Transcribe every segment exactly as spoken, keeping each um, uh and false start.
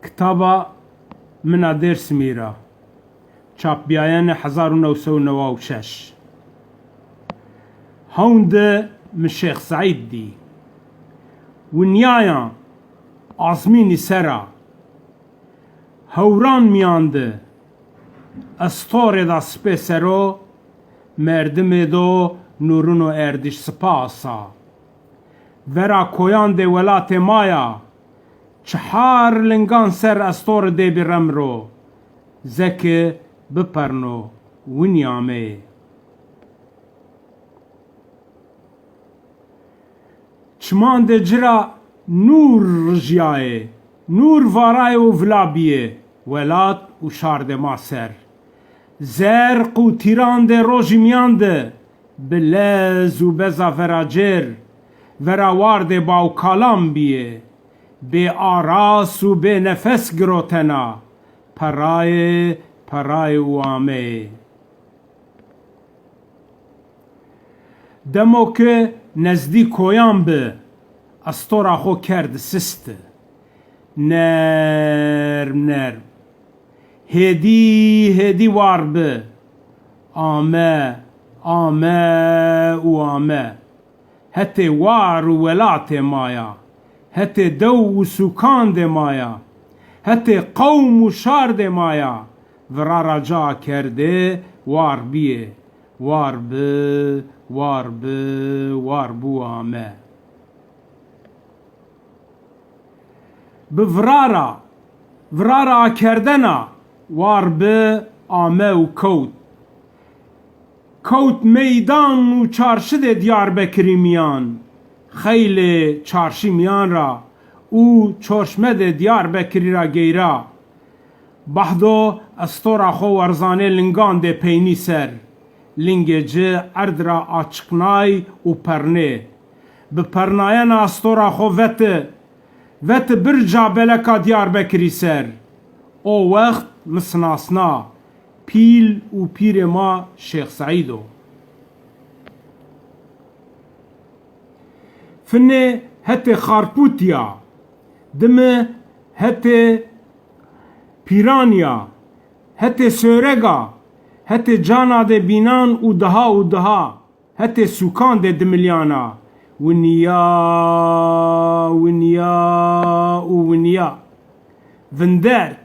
Kitaba Min a Dêrsimî ra, çapbîyayene hezar û new sey û neway û şeş. Hewn de mi Şêx Seîd dî. Winyaya azmînî ser a. Hewran mîyan de, estorêda sipê ser o, merdimêdo nûrin û erdîş sipas a. Vera koyan de welatê ma ya, çihar lingan ser estor dêbî remro, zeke biperno, winî ameyê. Çiman de ci ra nûr rijîyayê, nûr varayê û vila bîyê welat û şardê ma ser. Zerq û tîran de rojî mîyan de bi lez û beza veracêr, vera wardê bawkalan bîyê, bêaras û bênefes girotena, perayê, perayê û ameyê. Demo ke nezdî koyan bi, estora xo kerd sist. Nerm nerm. Hêdî hêdî war bi. Ame, ame û ame. Hetê war û welatê ma ya. Hetê dew û sûkandê ma ya. Hetê qewm û şardê ma ya. Vira ra ci akerdê, war bîyê. War bi, war bi, war bi û ame. Bi vira ra, vira ra akerdena, war bi, ame û kewt. Kewt meydan û çarşidê Diyarbekirî mîyan, xeylê çarşî mîyan ra û çorşmedê Diyarbekirî ra geyra. Bahdo estora xo werzanê lingandê peynî ser. Lingê ci erd ra açiqnay û pernê. Bi pernayena estora xo veti, veti birca beleka Diyarbekirî ser. O wext mi sinasna, pîl û pîrê ma Şêx Seîd o. Finê hetê Xarpûtî ya, dime hetê Pîranî ya, hetê Sêwreg a, hetê Canadê Bînan û daha û daha, hetê sûkandê Dimilyan a. Winîya, winîya û winîya. Vindert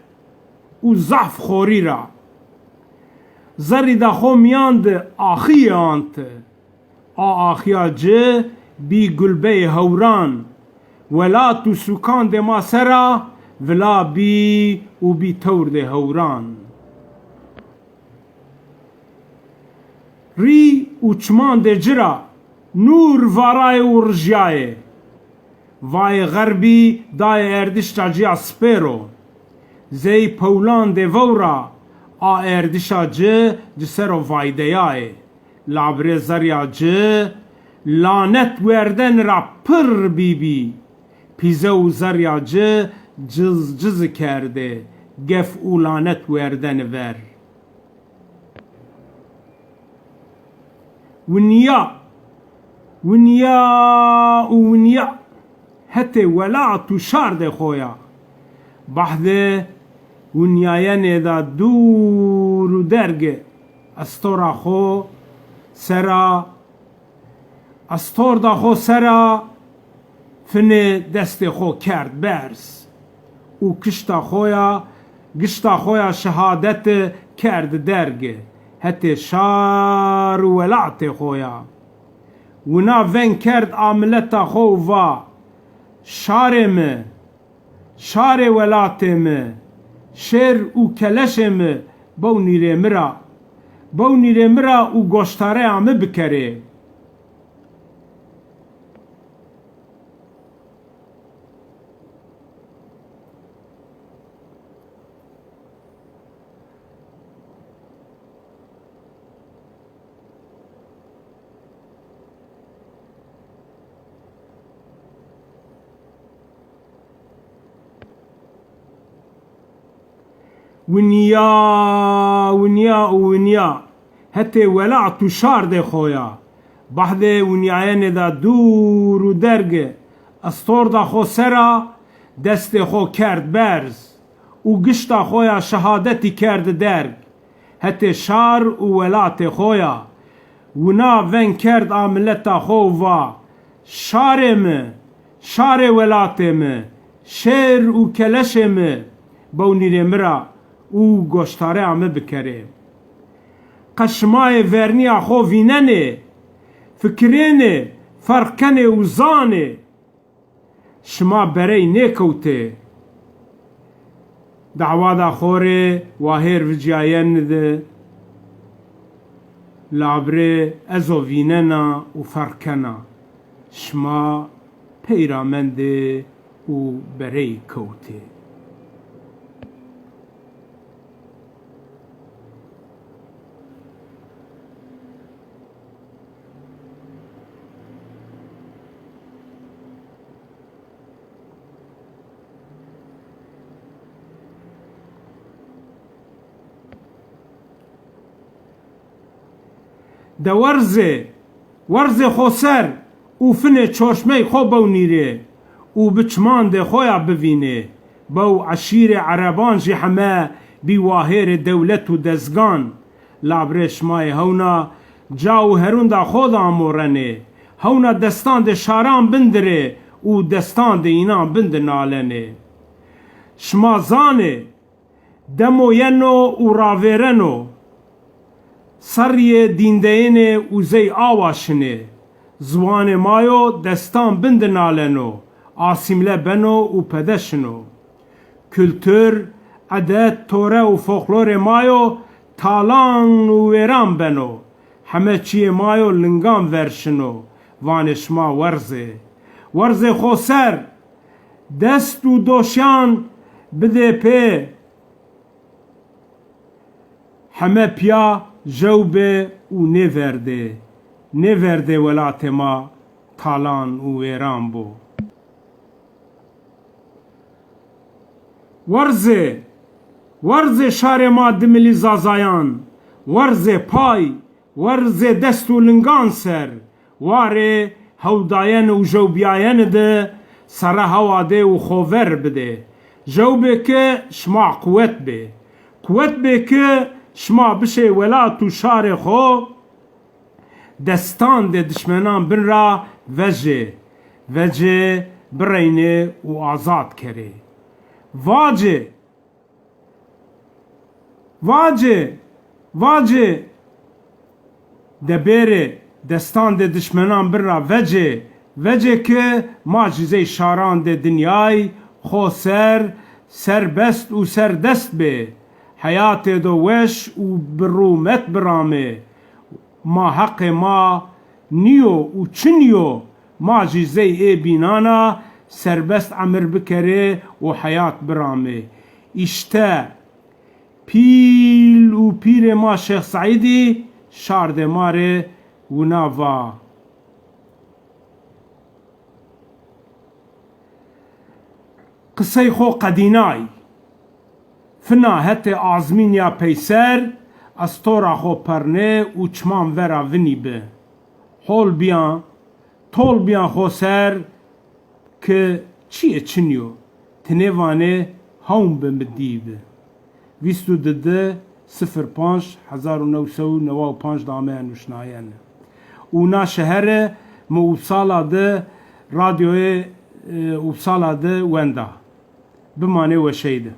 û zaf xorî ra. Zerrîda xo mîyan de axîye ante. A axîya ci bî gulbeyê hewran. Welat û sûkandê ma ser a vila bî û bî tewrdê hewran. Rî û çimandê ci ra nûr varayê û rijîyayê. Vayê xerbî dayê erdişa ci ya sipêro. Zey pewlandê vewra a erdişa ci ci ser o vaydeyayê. Labirê zerrîya ci lanet werdene ra pirr bîbî. Pîze û zerrîya ci ciz cizi kerdê, gef û lanet werdene ver. Winîya, winîya û winîya hetê welat û şardê xo ya. Bahdê winîyayenêda dûr û derge estora xo ser a, estorda xo ser a, finê destê xo kerd berz û kişta xo ya, gişta xo ya şehadete kerd derge hetê şar û welatê xo ya. Wina veng kerd a mileta xo û va: Şarê mi, şarê welatê mi, şêr û keleşê mi bewnîrê mi ra, bewnîrê mi ra û goştareya mi bikerê. Winîya, winîya û winîya hetê welat û şardê xo ya. Bahdê winîyayenêda dûr û derge estorda xo ser a, destê xo kerd berz. û gişta xo ya şehadetî kerdi derg, hetê şar û welatê xo ya. Wina veng kerd a mileta xo û va: "Şarê mi, şarê welatê mi, şêr û keleşê mi, bewnîrê mi ra û goştareya mi bikerê." Qe şima yê vernîya xo vînenê, fikirênê, ferq kenê û zanê. Şima berey nêkewtê. Dawada xo rê wahêr vicîyayeni di, labirê ez o vînena û ferq kena. Şima pey ra mendê û berey kewtê. De werzê, werzê xo ser û finê çorşmey xo bewnîrê û bi çimandê xo ya bivînê. Bew eşîrê ereban jî heme bî wahêrê dewlet û dezgan. Labirê şima yê hewna ca û herûnda xo de amorenê. Hewna destandê şaran bindirê û destandê înan bin de nalenê. Şima zanê, demo yeno û ravêreno. Serrîyê dîndeyênê û zey awa şinê. Ziwanê ma yo destan bin de naleno, asîmle beno û pede şino. Kultur, edet, tore û folklorê ma yo talan û wêran beno. Heme çîyê ma yo lingan ver şino. Vanê şima werzê. Werzê xo ser, dest û doşyan bidê pê. Heme pîya jew bê û nêverdê, nêverdê welatê ma talan û wêran bo. Werzê, werzê şarê ma dimilî zazayan, werzê pay, werzê dest û lingan ser, warê hewdayene û jewbîyayene de sere hewa dê û xo ver bidê. Jew bê ke şima quwet bê. Quwet bê ke şima bişê welat û şarê xo destandê dişmenan bin ra vejê, vecê, bireynê û azad kerê. Vacê, vacê, vacê, de bêrê destandê dişmenan bin ra vecê, vecê ke ma jî zey şarandê dinyay xo ser, serbest û serdest bê. Heyatê do weş û bi rûmet biramê. Ma heqê ma nîyo û çinî yo, ma jî zey ê bînan a serbest emir bikerê û heyat biramê. Îşte, pîl û pîrê ma Şêx Seîdî şardê ma rê wina va. Qisey xo qedînay. Fina hetê azmîn ya peyser, estora xo pernê û çiman vera vinî bi. Hol bîyan, tol bîyan xo ser ki çîyê çinî yo. Ti nêvanê hewn bi mi dî bi. Vîst û di di sifir panc hezar û new sey û newa û panc de ameya nuşnayene. Û na şehere mi Uppsala de, radyoyê, e, Uppsala de wenda. Bimanê weşey de.